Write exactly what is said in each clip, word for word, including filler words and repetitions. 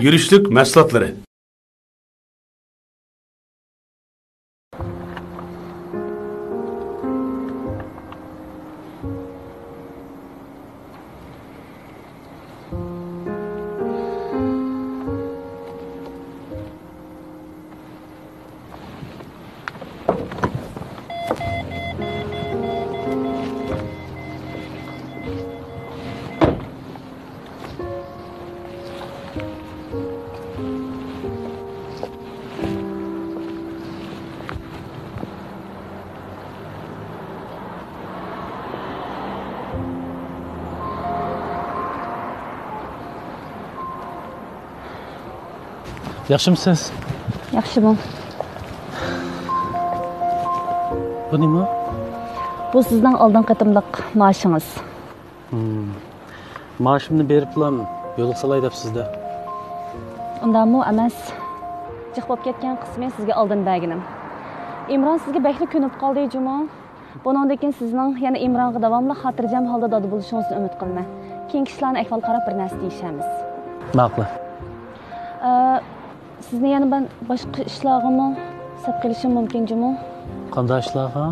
يۈرۈشلۈك مەھسۇلاتلىرى. ياخشىمۇسىز؟ ياخشىمۇ؟ بۇ نېمە؟ بۇ سىزنىڭ ئالدىنقى قېتىملىق مائاشىڭىز. مائاشىمنى بېرىپلا يولغا سالاي دەپسىز-دە. ئۇنداقمۇ ئەمەس. جىق بولۇپ كەتكەن قىسمى سىزگە ئالدىن بەرگىنىم. ئىمران سىزگە بەكلا كۆنۈپ قالدى جۇمۇ. بۇنىڭدىن كېيىن سىزنىڭ يەنە ئىمرانغا داۋاملىق خاتىرجەم ھالدا دادا بولۇشىڭىزنى ئۈمىد قىلىمەن. كېيىنكى ئىشلارنى ئەھۋال قاراپ بىر نەرسە دېيىشەرمىز. ماقۇل. ئە، سىزنى يەنە مەن باشقا ئىشلارغىمۇ سەپ قىلىشىم مۇمكىن جۇمۇ. قانداق ئىشلارغا؟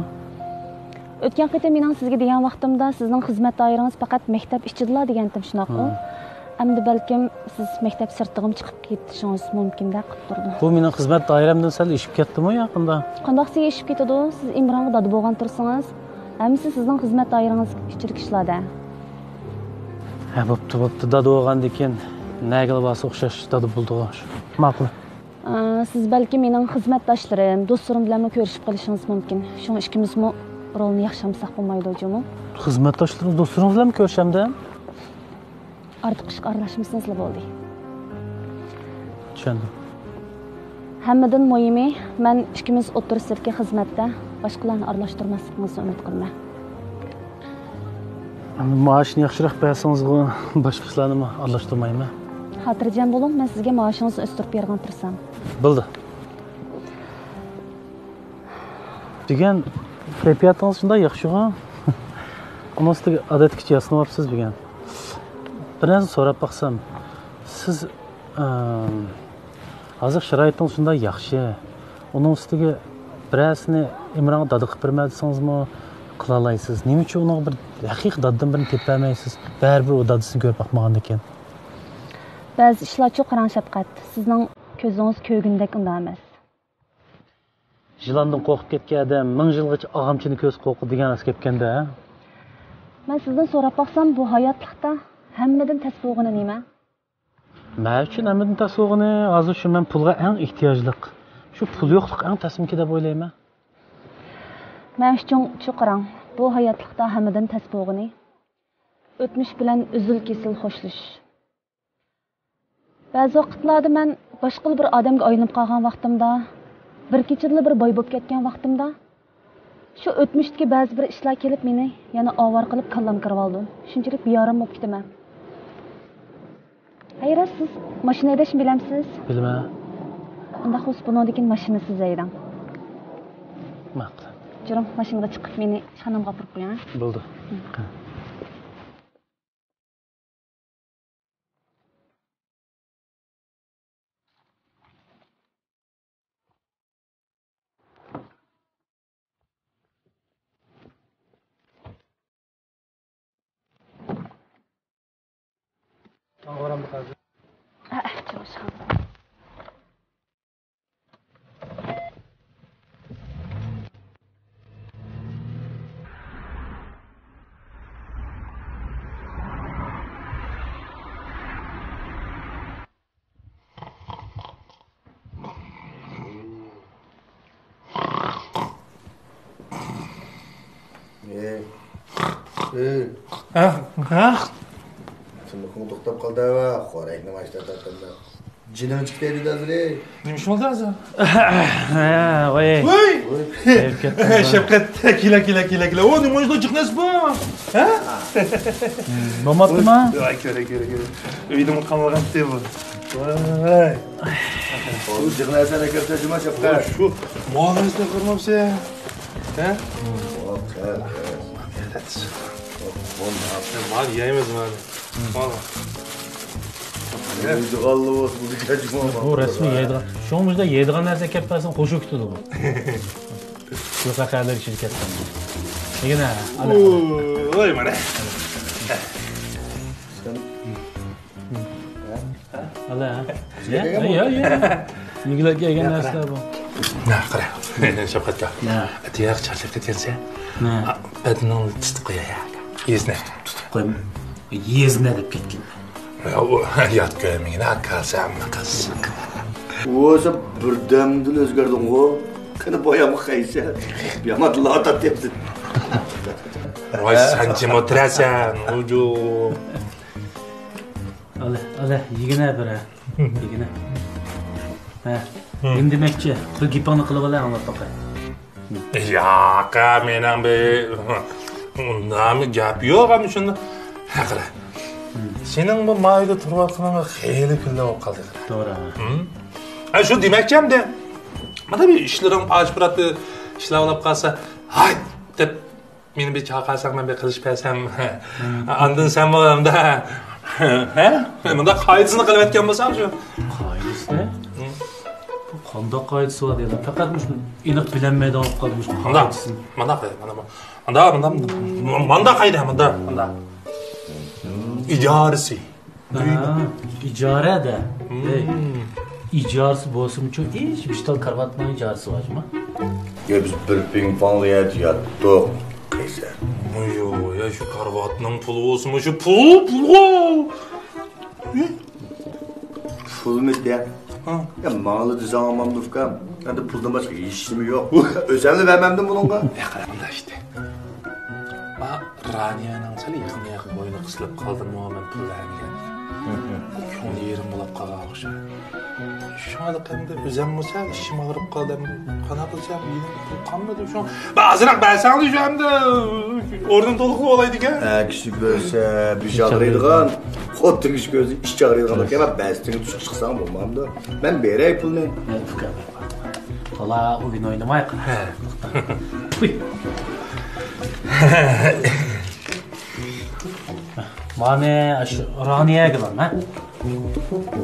ئۆتكەن قېتىم مېنىڭ سىزگە دېگەن ۋاقتىمدا سىزنىڭ خىزمەت دائىرىڭىز پەقەت مەكتەپ ئىچىدىلا دېگەنتىم، شۇنداقمۇ؟ ھە. ئەمدى بەلكىم سىز مەكتەپ سىرتىغىمۇ چىقىپ كېتىشىڭىز مۇمكىندەك قىلىپ تۇرىدۇ. بۇ مېنىڭ خىزمەت دائىرەمدىن سەل ئېشىپ كەتتىمۇ يا قانداق؟ قانداق سىزگە ئېشىپ كېتىدۇ؟ سىز ئىمرانغا دادا بولغان تۇرسىڭىز، ھەممىسى سىزنىڭ خىزمەت دائىرىڭىز ئىچىدىكى ئىشلار-دە. ھە، بوپتۇ، بوپتۇ. دادا بولغاندىن كېيىن نەگىلا بارسا ئوخشاش دادا بولىدىغۇ. ماقۇل. ئە، سىز بەلكىم مېنىڭ خىزمەتداشلىرىم، دوستلىرىم بىلەنمۇ كۆرۈشۈپ قېلىشىڭىز مۇمكىن. شۇڭا ئىككىمىزمۇ رولنى ياخشى ئالمىساق بولمايدۇ جۇمۇ. خىزمەتداشلىرىڭىز، دوستلىرىڭىز بىلەنمۇ كۆرۈشەمدىم؟ ئارتۇق ئىشقا ئارىلاشمىسىڭىزلا بولدى. چۈشەندىم. ھەممىدىن مۇھىمى، مەن ئىككىمىز ئوتتۇرىسىدىكى خىزمەتتە باشقىلارنى ئارىلاشتۇرماسلىقىڭىزنى ئۈمىد قىلىمەن. مائاشنى ياخشىراق بەرسىڭىزغۇ، باشقا ئىشلارنىمۇ ئارىلاشتۇرمايمەن. خاتىرجەم بولۇڭ، مەن سىزگە مائاشىڭىزنى ئۆستۈرۈپ بېرىدىغان تۇرسام. بولدى. بۈگۈن كەيپىياتىڭىز شۇنداق ياخشىغۇ. ئۇنىڭ ئۈستىگە ئادەتتىكىچە ياسىنىۋاپسىز بۈگۈن. بىر نەرسە سوراپ باقسام، سىز، ئىم، ھازىر شارائىتىڭىز شۇنداق ياخشى. ئۇنىڭ ئۈستىگە بىرەرسىنى ئىمرانغا دادا قىلىپ بېرىمەن دېسىڭىزمۇ قىلالايسىز. نېمە ئۈچۈن ئۇنىڭغا بىر ھەقىقىي دادىدىن بىرنى تېپىپ بەرمەيسىز؟ بەرىبىر ئۇ دادىسىنى كۆرۈپ باقمىغاندىكىن. بەزى ئىشلارچۇ قاراڭ شەپقەت، سىزنىڭ كۆزىڭىز كۆرگىنىدەك ئۇنداق ئەمەس. يىلاندىن قورقۇپ كەتكەن ئادەم مىڭ يىلغىچە ئاغامچىنى كۆز قورقىدۇ دېگەن راست گەپكەندە. مەن سىزدىن سوراپ باقسام، بۇ ھاياتلىقتا ھەممىدىن تەس بولغىنى نېمە؟ مەن ئۈچۈن ھەممىدىن تەس بولغىنى، ھازىر شۇ مەن پۇلغا ئەڭ ئېھتىياجلىق. شۇ پۇل يوقلۇق ئەڭ تەسمىكى دەپ ئويلايمەن. مەن ئۈچۈنچۇ قاراڭ، بۇ ھاياتلىقتا ھەممىدىن تەس بولغىنى، ئۆتمۈش بىلەن ئۈزۈل-كېسىل خوشلىشىش. بەزى ۋاقىتلاردا مەن باشقىلا بىر ئادەمگە ئايلىنىپ قالغان ۋاقتىمدا، بىر كېچىدىلا بىر باي بولۇپ كەتكەن ۋاقتىمدا، شۇ ئۆتمۈشتىكى بەزى بىر ئىشلار كېلىپ مېنى يەنە ئاۋارە قىلىپ كاللام كىرىۋالىدۇ. شۇنچىلىك بىئارام بولۇپ كېتىمەن. ھەي راست، سىز ماشىنا ھەيدەشنى بىلەمسىز؟ بىلىمەن. ئۇنداق بولسا بۇنىڭدىن كېيىن ماشىنىسىز ھەيدەڭ. ماقۇل. جۈرۈڭ، ماشىنىغا چىقىپ مېنى ئىشخانامغا ئاپىرىپ قويۇڭ. بولدى. ئەي. ئەي. ھە؟ ھە؟ تىملىقىڭ توختاپ قالدى ھاۋا، خورەكنى ماشتا تارتىمدا. جېنىڭ چىقتى دېدى ھازىر. نېمە ئىش بولدى ھازىر؟ ھە، ۋاي. ۋاي! ۋاي! شەپقەت، كېلە، كېلە، كېلە، كېلە. ئو، نېمە ئويۇنلار جىق نەرسە بۇ؟ ھە؟ بولماپتىما؟ ۋاي، كۆرە، كۆرە، كۆرە. ئۆيدىمۇ قالمىغانتى بۇ. ۋاي. ئۇ جىق نەرسىنى كۆرسەتمە، شەپقەت. شۇ ماڭا نەرسە قىلمامسەن؟ ھە؟ مانا يەيمىز مانا. مانا. يەيدىغانلا بولسا بۇ گەجمە بۇ رەسمىي يەيدىغان. شۇڭا مۇشۇنداق يەيدىغان نەرسە كەپ بەرسەڭ قوشۇپ كېتىدۇ بۇ. شۇ قەھەرلەر ئىچىدە كەتسەم. دېگىنە. ۋاي مانا. ئەلە. يا، يا، يا. يېگۈلەرگە يەيگەن نەرسىلەر بۇ. نە، قارا. شەپقەتكە. نە. ئەتىياق چارچاپ كەتكەنسەن. نە. بەدىنىڭنى تۇتۇپ قوياي. يېزنە. تۇتۇپ قويما. يېزنە دەپ كەتكەن. يا، ئۇ يات كۆرمىگىن، كالسام قىز. ئۇ بولسا بىردەمدىن ئۆزگەردىڭغۇ. قېنى بويامغا قايسى؟ يامان لاتاتتىم. ۋاي، سەن جىم ئولتۇراسەن، ئۇجۇ. ئالە، ئالە، يېگىنە بىر، ھە. يېگىنە. ھە، نېمە دېمەكچى؟ بىر گېپىڭنى قىلىۋالە، ئاڭلاپ باقاي. ياق، مېنىڭ بىر ئۇنداق گەپ يوق، ئەمدى شۇنداق. ھە، قارا. سېنىڭ بۇ مايدا تۇرۇۋاتقىنىڭغا خېلى كۈنلەر بولۇپ قالدى، قارا. توغرا. ھە، شۇ دېمەكچى ئەمدى. مانا بىر ئىشلىرىڭ ئاشۇ بىر ئىشلار بولۇپ قالسا، ھاي دەپ مېنى بىر چاقىرساڭ، مەن بىر قىلىشىپ بەرسەم. ئاندىن سەن بۇ ئەمدى، ھە؟ مۇنداق قائىدىسىنى قىلىۋەتكەن بولساڭ شۇ. قائىدىسى؟ بۇ قانداق قائىدىسى بار دېگەن؟ پەقەت مۇشۇ ئېنىق بىلەلمەيدىغان بولۇپ قالدى مۇشۇ قائىدىسىنى. مانا قايدا، مانا بۇ. مانا، مانا، مانا، مانا قايدا، مانا، مانا. ئىجارىسى. ھە، ئىجارە دە. ھەي، ئىجارىسى بولسىمۇچۇ، ئىش، بىر شتال كارىۋاتنىڭ ئىجارىسى بار جۇما. يا، بىز بىر پىڭ پاڭلىق يەردە ياتتۇق، قەيسەر. يو، يا، شۇ كارىۋاتنىڭ پۇلى بولسىمۇ، شۇ پۇل، پۇلغۇ. پۇلمۇ دە؟ ھە. يا، ماڭىلا دېسەڭ ئامامدۇ ئۇكام. ئەمدى پۇلدىن باشقا ھېچنېمە يوق. ئۆزەملا بەرمەمدىم بۇنىڭغا. يا، قاراڭلار ئىشتە. ما رانىيەنىڭ سەل يېقىن-يېقىن بوينى قىسىلىپ قالدىمۇ، مەن پۇل بەرمىگەن. كۆڭلى يېرىم بولاپ قالغان ئوخشايدۇ. شۇڭا ئەمدى ئۆزەممۇ سەل ئىچىم ئاغرىپ قالدى ئەمدى. قانداق قىلسام، يېرىم پۇل قالمىدى. شۇ، بىر ئازراق بەرسەڭلار شۇ ئەمدى ئورنىنى تولۇقلاپ بولايدىكەن. ئە، كىشى كۆرسە بېشى ئاغرىيدىغان، خوتۇن كىشى كۆرسە ئىچى ئاغرىيدىغان ئىكەن. بەستىڭىز چىقساڭ بولمامدۇ؟ مەن بېرەي پۇلنى. تولا ئويۇن ئوينىماي قاراڭ. ھە. مانا شۇ رانىيەگە بار، ھە؟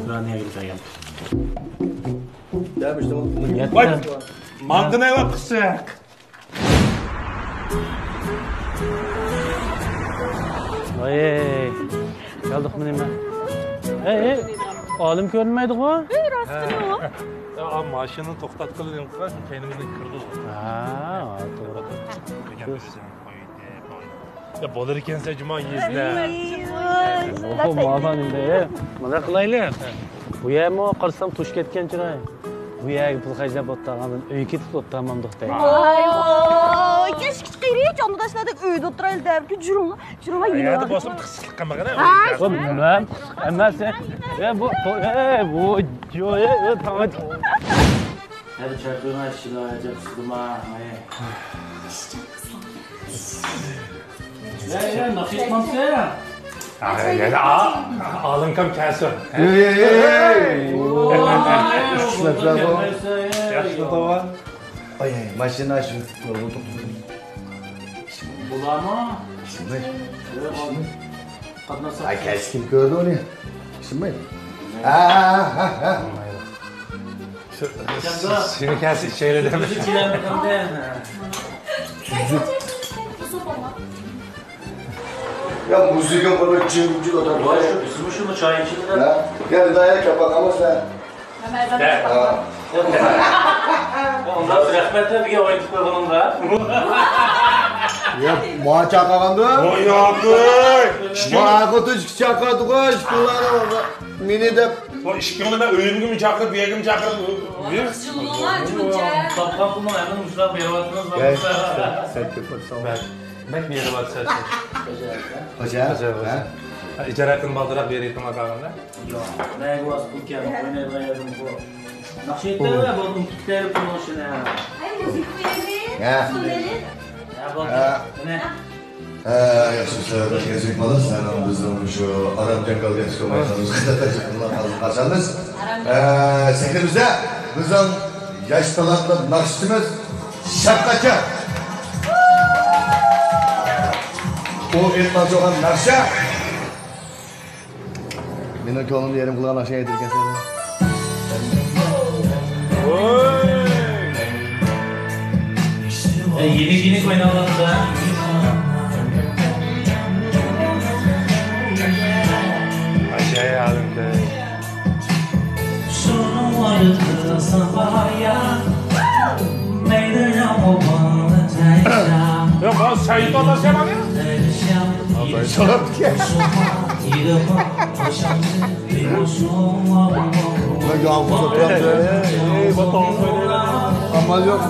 رانىيەگە بەرگەن. ۋاي، ماڭا نېمە قىلساق؟ ۋاي، كەلدۇقمۇ نېمە؟ ئەي، ئالىم كۆرۈنمەيدىغۇ؟ ئەي، راستتىنمۇ؟ يا، ماشىنىنى توختاتقىلى نېمە قىلغان، شۇ قېينىمىزنى كىرىدۇ. ھە، توغرا. يا، بولىدىكەنسەن جۇما يېزىدە. ئەي، ۋاي، مانا ئەمدى. مانا قىلايلى. بۇ يەرمۇ قارىسام توشۇپ كەتكەن چىراي. بۇ يەرگە پۇل خەجلەپ ئولتۇرغاندىن ئۆيگە كېتىپ ئولتۇرامدۇق دەيمەن. ۋاي، ۋاي، كەچكىچە قېرى ھېچ ئاندىداشلاردەك ئۆيدە ئولتۇرايلى دەپ، جۈرۈڭلار، جۈرۈڭلار، يەنە يېنىڭلار. بولسىمۇ تىقسىقلىق قىلمىغىن، ھە؟ ھە؟ بۇ مەن ئەمەس، ھە، بۇ، ھە، بۇ، يو، ھە، تاڭ. ھە، بۇ چاقىرغان ئىشىغا ئەجەب سۇدۇما، ھە. يا، يا، ناخشا ئېيتمامسەن؟ يەنە ئالىڭكام كەلسۇن. ياخشى توۋا. ئاي، ئاي، ماشىنا شۇ يولغا توختىدى. بولامۇ؟ ئىشىنماي. قاتناشساق. ئاي، كەلسە كىم كۆردى ئۇنى؟ ئىشىنماي. ھە، ھە، ھە، ھە. سېنى كەلسە ئىچەيلى دەپ. يا، مۇزىكا قويۇپ جىم جىم ئاتاپ. ۋاي، شۇ، بىزمۇ شۇنى چاي ئىچىمىز. ھە؟ يا، دايا كەپ باقامسەن؟ ھە. ئۇنداق رەھمەت بىزگە ئوينىتىپ قويغىنىڭغا. يا، ما چاقىغاندۇ؟ ۋاي، ياقۇي. ما خوتۇن چاقىردىغۇ، ئىككىڭلارنى مېنى دەپ. ۋاي، ئىككىڭلارنى مەن ئۆيۈمگىمۇ چاقىرىپ، بۇ يەرگىمۇ چاقىرىپ. تاپقان پۇلنىڭ ھەممىنى مۇشۇلارغا بېرىۋاتىمىز. بەك مېھرىبانسىز. خوجا. خوجا، خوجا. ھە؟ ئىجارە ھەققىنى بالدۇرراق بېرەيتتىڭلار قالغاندا. ياق، مەن بۇ پۇل كەلدى، ئوينايدىغان يەردىن بۇ. ناخشا ئېيتتى، بولدى، ئۇنتۇپ كېتەيلى پۇلنىڭ ئىشىنى. ھە. مۇزىكا قويايلى، ھە. سۇن بېرىلى. ھە، بولدى. ھە. قېنى. ھە، ياخشى، سەۋەبلەر كەلسەك بولىدۇ. سەن بىزنىڭ شۇ ئارام جاڭگالغا چىقىپ قالغانلىقىنى قارشى ئالىمىز. ھە، سەھنىمىزدە بىزنىڭ ياش تالانتلىق ناخشىچىمىز شەپقەتجان. ئۇ ئېيتماقچى بولغان ناخشا. مېنىڭ كۆڭلۈمنى يېرىم قىلغان ئاشۇ ئېيتىدىكەنسەن. يېنىك-يېنىك ئويناۋاتىدۇ. ئاشۇ ئالىم. يا، ما سعيد والله سلام عليكم. Ama yok.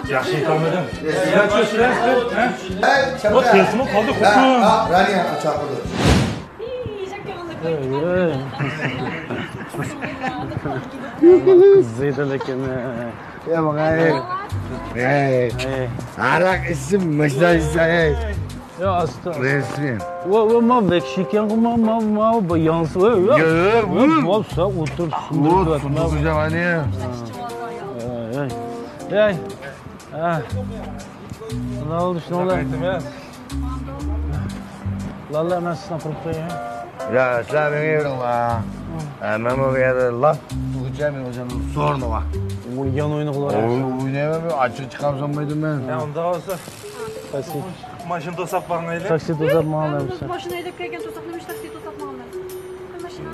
ياخشى ئېيتالمىدىڭ. ياخشى سۆزلەپ، ھە؟ ئۇ تېلېفونغا قالدى، خوتۇن. رانىيە چاقىردى. قىزىيدۇ لېكىن. يا ماڭاي. ھەي. ھەي. ھاراق ئىچسۇن، ماشىنا ئىچسۇن، ھەي. يا ئاستا. رەسمىي. ۋا، ۋا، ما ۋەھشىيكەنغۇ، ما، ما، ما، بۇ يانسا، ۋا، ۋا. يا، يا، ۋا، ۋا. ما سا ئولتۇرۇپ سۇندۇرۇپ ياتما. سۇندۇرغۇچە ئەنە. ھەي، ھەي. ھەي. ھە. نېمە بولدى شۇنىڭ بىلەن؟ لاللا، مەن سىزنى قۇرۇپ قوياي. يا، سىلەر مېنى يۈرۈڭلار. ھە، مەن بۇ يەردە لاپ تۇرغۇچە مېنىڭ ئۆزۈم سورۇنۇم بار. ئۇ يان ئوينىغىلى بار. ئوي-، ئوينايمەن، مەن ئاچچىق چىقارسام بولمايدۇ مەن. يا، ئۇنداق بولسا. قايسى؟ ماشىنا توساپ ماڭايلى. تاكسى توساپ ماڭايلى. ماشىنا ھەيدەپ كەلگەن توساپ، نېمە ئىش تاكسى توساپ ماڭىمەن؟ ماشىنا.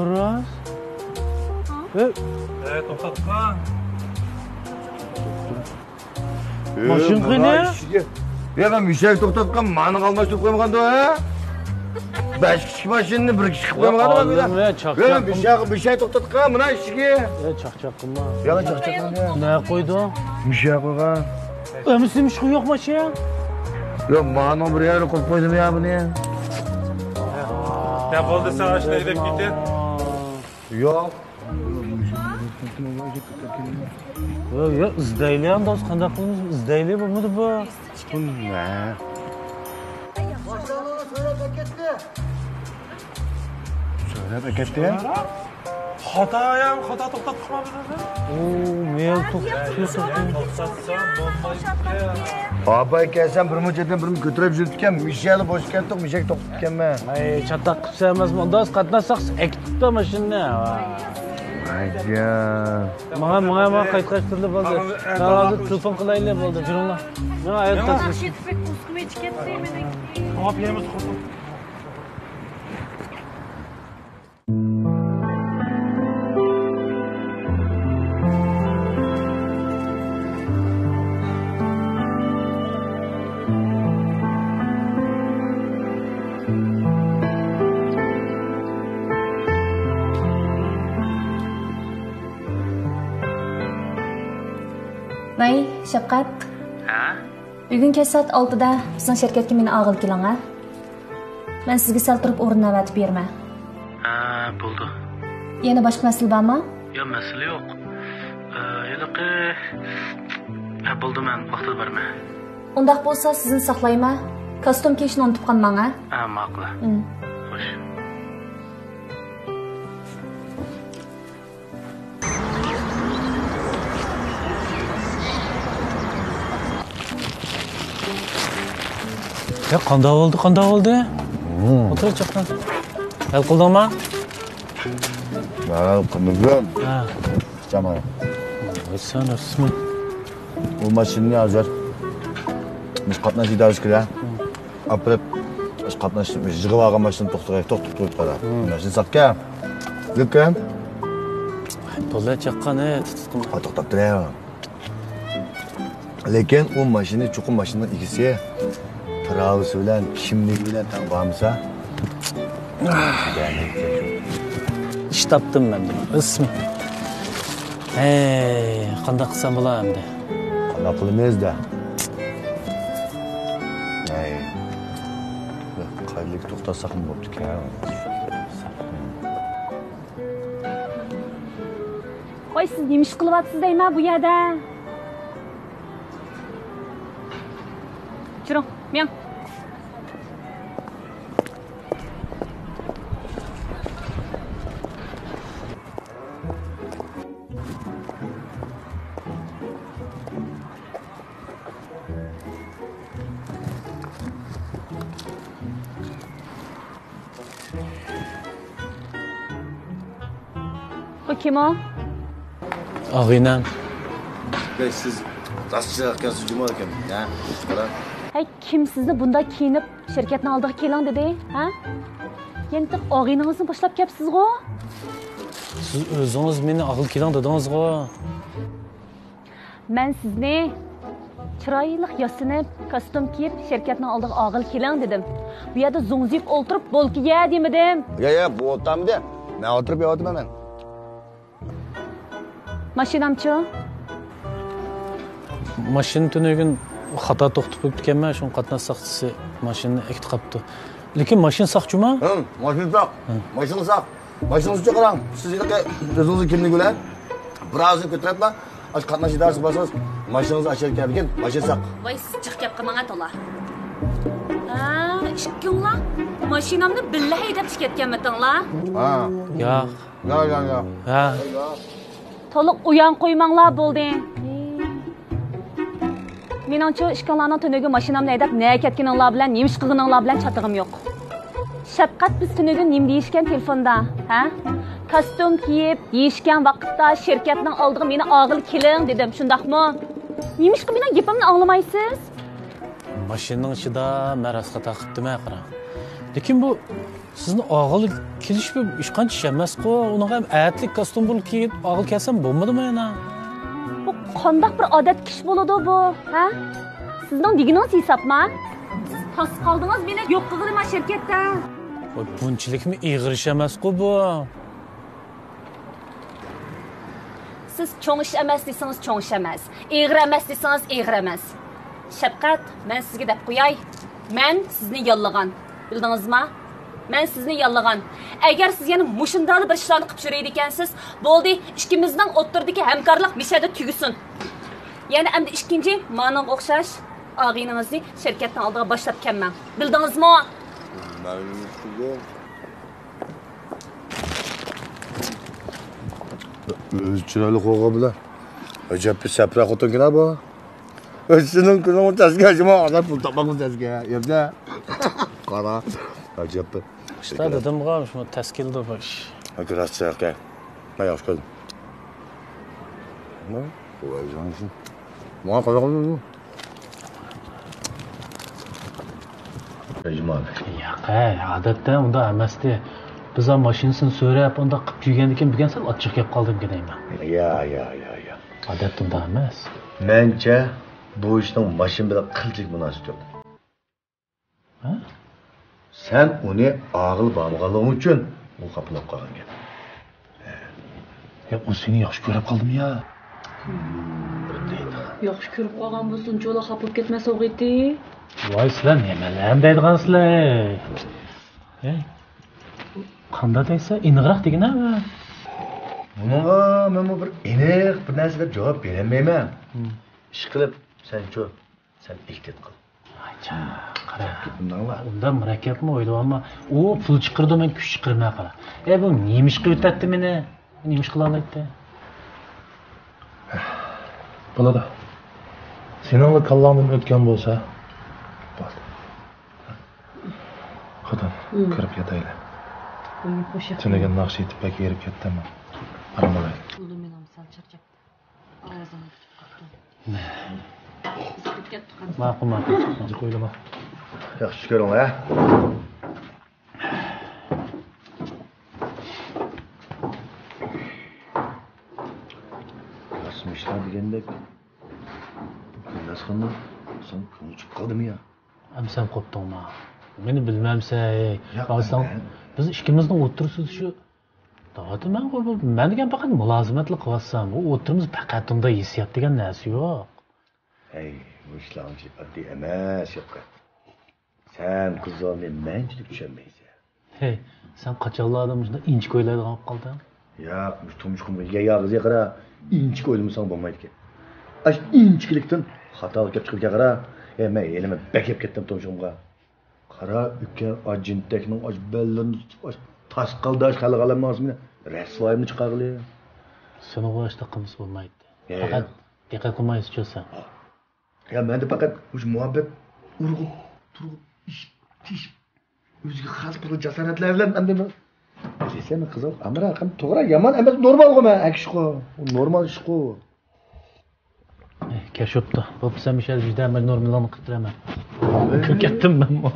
راست؟ ھە؟ ھە، توختاتقان. ماشىنا قېنى؟ يا، مەن مۇشەگە توختاتقان، مانىڭ ئالماشتۇرۇپ قويمىغاندۇ، ھە؟ بەش كىشىلىك ماشىنىنى بىر كىشىلىك قىلىپ قويمىغاندۇ، مەن. يا، مۇشەگە، مۇشەگە توختاتقان، مانا ئىشىكى. يا، چاقچاق قىلما. يا، چاقچاق قىلما. نە قويدۇڭ؟ مۇشەگە قويغان. ئەمىسە نېمە ئىش قويۇق ماشىنا؟ يا، مانىڭ بىر يەرگە قويۇپ قويدۇم يا بۇنى. يا، بولدى، سەن ئاشۇنى ئېلىپ كېتىڭ. ياق. يا، يا، ئىزدەيلى، ئانداق قانداق قىلىمىز؟ ئىزدەيلى، بولمىدى بۇ. بۇ نە؟ سۆرەپ ئەكەتتى. خاتا، يا، خاتا توختاتقان بىزنى. ئۇ، مەن توختاتسام بولمايدىكەن. ئاپاي كەلسەم بىر مۇنچە ئادەم بىر كۆتۈرۈپ يۈرۈپتىكەن، مۇشۇ يەردە بوش ئىكەنتۇق، مۇشۇ يەردە توختىتىپتىكەنمەن. ئەي، چاتاق قىپسەن ئەمەسمۇ، ئۇنداق قاتناشساق ئەكېتىپتۇ ماشىنىنى. ئاجا. ماڭا، ماڭا، ماڭا قايتقاچ تۇرىلى بولدى. مەن ھازىر تېلېفون قىلايلى بولدى، جۇرۇڭلار. ماڭا ئايرىپ تاشلىسۇن. ۋەي، شەپقەت. ھە؟ بۈگۈن كەچ سائەت ئالتىدە بىزنىڭ شىركەتكە مېنى ئالغىلى كېلىڭ، ھە؟ مەن سىزگە سەل تۇرۇپ ئورۇن ئەۋەتىپ بېرىمەن. ھە، ھە، بولدى. يەنە باشقا مەسىلە بارمۇ؟ يا، مەسىلە يوق. ئە، ھېلىقى، ھە، بولدى، مەن ۋاقتىدا بارىمەن. ئۇنداق بولسا سىزنى ساقلايمەن. كاستيۇم كىيىشنى ئۇنتۇپ قالماڭ، ھە؟ ھە، ماقۇل. ئۇم. خوش. يا، قانداق بولدى، قانداق بولدى؟ ئولتۇر، چاققان. ھەل قىلدىڭما؟ ھەل قىلمىدىم. ھە. جامال. ۋاي سەن رەسمىي. ئۇ ماشىنىنى ھازىر بىز قاتناش ئىدارىسىگە ئاپىرىپ، قاتناش يىغىۋالغان ماشىنا توختىغاي، توختىتىپ قويۇپ قارا. ماشىنا ساقكەن. لېكىن بولدى، چاققان، ئە، توختاپ تۇرە. لېكىن ئۇ ماشىنا، چوقۇم ماشىنىنىڭ ئىگىسى پىراۋىسى بىلەن، كىملىكى بىلەن تەڭ بارمىسا، ئىش تاپتىم مەن، رەسمىي. ھەي، قانداق قىلسام بولا ئەمدى؟ قانداق قىلىمىز دە؟ ھەي، قايلىق توختاتساقمۇ بوپتىكەن. ۋاي، سىز نېمە ئىش قىلىۋاتىسىز دەيمەن بۇ يەردە؟ چۈرۈڭ، مېڭ. بۇ كىم ئۇ؟ ئاغىنەم. بەك سىز راست چىرايلىق ئىكەنسىز جۇمۇ ئاكام. ھە؟ قارا. ھەي، كىم سىزنى بۇنداق كىيىنىپ شىركەتنىڭ ئالدىغا كېلىڭ دېدى؟ ھە؟ يەنە ئاغىنىڭىزنى باشلاپ كەپسىزغۇ؟ سىز ئۆزىڭىز مېنى ئاغىل كېلىڭ دېدىڭىزغۇ؟ مەن سىزنى چىرايلىق ياسىنىپ، كاستيۇم كىيىپ، شىركەتنىڭ ئالدىغا ئاغىل كېلىڭ دېدىم. بۇ يەردە زوڭزىيىپ ئولتۇرۇپ بولكا يە دېمىدىم. يا، يا، بۇ ئولتۇرمىدى. مەن ئولتۇرۇپ يەۋاتىمەن مەن. ماشىنامچۇ؟ ماشىنا تۈنۈگۈن خاتا توختىتىپ قويۇپتىكەنمەن، شۇڭا قاتناش ساقچىسى ماشىنىنى ئەكېتىپ قاپتۇ. لېكىن ماشىنا ساق جۇما؟ ھە، ماشىنا ساق. ھە. ماشىنا ساق. ماشىنىڭىزنى قاراڭ. سىز ھېلىقى ئۆزىڭىزنىڭ كىملىكى بىلەن بىر ئازنى كۆتۈرۈپلا، ئاشۇ قاتناش ئىدارىسىغا بارسىڭىز، ماشىنىڭىز ئاشۇ يەرگە كەلگەن، ماشىنا ساق. ۋاي، سىز جىق گەپ قىلماڭ تولا. ھە، ئىككىڭلار ماشىنامنى بىللە ھەيدەپ چىقىپ كەتكەنمىتىڭلار؟ ھە. ياق. ياق، ياق، ياق. ھە. تولۇق ئويان قويماڭلار بولدى. مېنىڭچۇ، ئىككىڭلارنىڭ تۈنۈگۈن ماشىنامنى ھەيدەپ نەگە كەتكىنىڭلار بىلەن، نېمە ئىش قىلغىنىڭلار بىلەن چاتىقىم يوق. شەپقەت، بىز تۈنۈگۈن نېمە دېيىشكەن تېلېفوندا، ھە؟ كاستيۇم كىيىپ، دېيىشكەن ۋاقىتتا شىركەتنىڭ ئالدىغا مېنى ئاغىل كېلىڭ دېدىم، شۇنداقمۇ؟ نېمىشقا مېنىڭ گېپىمنى ئاڭلىمايسىز؟ ماشىنىنىڭ ئىچىدە مەن راسخوت قىپتىمەن، قاراڭ. لېكىن بۇ سىزنى ئاغىل كېلىش بۇ ھېچقانچە ئىش ئەمەسقۇ. ئۇنىڭغا ھەم ئەتىلىك كاستيۇم بولۇپ كىيىپ ئاغىل كەلسەم بولمىدىمۇ يەنە؟ بۇ قانداق بىر ئادەتتىكى ئىش بولىدۇ بۇ، ھە؟ سىزنىڭ دېگىنىڭىز ھېسابما؟ سىز تاس قالدىڭىز، مېنى يوق قىلغىلى ما شىركەتتە. ۋاي، بۇنچىلىكمۇ ئېغىر ئىش ئەمەسقۇ بۇ. سىز چوڭ ئىش ئەمەس دېسىڭىز، چوڭ ئىش ئەمەس. ئېغىر ئەمەس دېسىڭىز، ئېغىر ئەمەس. شەپقەت، مەن سىزگە دەپ قوياي، مەن سىزنى ياللىغان. بىلدىڭىزما؟ مەن سىزنى ياللىغان. ئەگەر سىز يەنە مۇشۇنداقلا بىر ئىشلارنى قىلىپ يۈرىدىكەنسىز، بولدى، ئىككىمىزنىڭ ئوتتۇرىدىكى ھەمكارلىق مۇشۇ يەردە تۈگىسۇن. يەنە ئەمدى ئىككىنچى مانىڭغا ئوخشاش ئاغىنىڭىزنى شىركەتنىڭ ئالدىغا باشلاپ كەلمەڭ. بىلدىڭىزمۇ؟ ئۆزى چىرايلىق بولغان بىلەن ئەجەب بىر سەپرا خوتۇنكەن بۇ. ئۆزىنىڭ كۈنىڭ تەسكە، جۇما ئادەم پۇل تاپماقمۇ تەسكە. يەردە قارا. ئەجەب بىر. ئۇستا دېدىمغۇ، شۇ تەس كېلىدۇ بۇ ئىش. ھاكى راست چىرايلىق. مەن ياخشى كۆردۈم. ماڭا قانداق قىلدىڭ؟ ياق، ھەي، ئادەتتە ئۇنداق ئەمەستى. بىز ماشىنىسىنى سۆرەپ، ئۇنداق قىلىپ يۈرگەندىكىن، بۈگۈن سەل ئاچچىق گەپ قالدىمىكىن دەيمەن. يا، يا، يا، يا. ئادەتتە ئۇنداق ئەمەس. مەنچە، بۇ ئىشنىڭ ماشىنا بىلەن قىلچىلىك مۇناسىۋىتى يوق. ھە؟ سەن ئۇنى ئاغىل بارمىغانلىقىڭ ئۈچۈن ئۇ خاپىلاپ قالغان گەپ. يا، ئۇ سېنى ياخشى كۆرۈپ قالدىمۇ يا؟ ياخشى كۆرۈپ قالغان بولسۇن، جولا خاپىلاپ كەتمەس ئوغىتى. ۋاي، سىلەر نېمىلەرنى دەيدىغانسىلەر؟ ھە؟ قانداق دەيسە، ئېنىقراق دېگىنە. بۇنىڭغا مەنمۇ بىر ئېنىق بىر نەرسە دەپ جاۋاب بېرەلمەيمەن. ھىم. ئىشقىلىپ، سەنچۇ، سەن ئېھتىيات قىل. ئاچا، قارا. گېپىمنى ئاڭلا. ئۇنداق مۇرەككەپمۇ ئويلىۋالما. ئۇ پۇل چىقىرىدۇ، مەن كۈچ چىقىرىمەن، قارا. ئە، بۇ نېمە ئىش قىلىۋېتەتتى مېنى؟ نېمە ئىش قىلالايتتى؟ بولىدۇ. سېنىڭلا كاللاڭدىن ئۆتكەن بولسا، بولدى. خوتۇن، ھىم. كىرىپ ياتايلى. ئۇيقۇ شەق. تۈنۈگۈن ناخشا ئېيتىپ بەك ھېرىپ كەتتىم. ئارام ئالايلى. ئۇلۇ مېنىڭ سەل چارچاپ، ئاۋازىڭنى كۈتۈپ قاپتۇ. بىز كىرىپ كەتتۇق ئەمدى. ماقۇل، ماقۇل. جىق ئويلىما. ياخشى چۈش كۆرۈڭلار، ھە؟ ياسىمىشلار دېگەندەك، گۈلنازخاننىڭ ساڭا كۆڭلى چۈشۈپ قالدىمۇ يا؟ ئەمسەم قوپتۇڭما؟ مېنى بىلمەمسەن، ھەي؟ ياق، ئاۋۇ ساڭ، مەن بىز ئىككىمىزنىڭ ئوتتۇرىسىدا شۇ، دەۋاتىمەنغۇ، بۇ مەن دېگەن پەقەت مۇلازىمەتلا قىلىۋاتسام، بۇ ئوتتۇرىمىز پەقەت ئۇنداق ھېسسىيات دېگەن نەرسە يوق. ھەي، بۇ ئىشلار ئانچە ئاددىي ئەمەس، شەپقەت. سەن قىزلارنى مەنچىلىك چۈشەنمەيسەن. ھەي، سەن قاچانلاردىن مۇشۇنداق ئىنچىكە ئويلايدىغان بولۇپ قالدىڭ؟ ياق، مۇشۇ تۇمشۇقۇمغا يەر ياغىسى قارا، ئىنچىكە ئويلىمىساڭ بولمايدىكەن. ئاشۇ ئىنچىكىلىكتىن خاتالىق كەپ چىقىدىكەن قارا. ھەي، مەن ھېلىمۇ بەك يەپ كەتتىم تۇمشۇقۇمغا. قارا، ئۆككە ئاجىنتەكنىڭ ئاشۇ بەللىرىنى تۇتۇپ، ئاشۇ تاس قالدى، ئاشۇ خەلق ئالەمنىڭ ئارىسىدا مېنى رەسۋايىمنى چىقارغىلى. سېنىغۇ ئاشۇنداق قىلمىسا بولمايتتى. ھە. پەقەت دىققەت قىلمايسىزچۇ سەن؟ يا، مەندە پەقەت مۇشۇ مۇھەببەت ئۇرغۇپ، تۇرغۇپ، ئېشىپ، تېشىپ، ئۆزىگە خاس بىر جاسارەتلەر بىلەن ئەمدى مەن، بىلىسەن، قىزىق، ئەمرا، قان، توغرا، يامان ئەمەس، نورمالغۇ مەن ئەكىشقۇ. ئۇ نورمال ئىشقۇ. ئېھ، كەش بوپتۇ. بوپتۇ، سەن مۇشۇ يەردە ۋىجدان، مەن نورمالىڭنى قىلىپ بېرەمەن. كىرىپ كەتتىم مەنمۇ.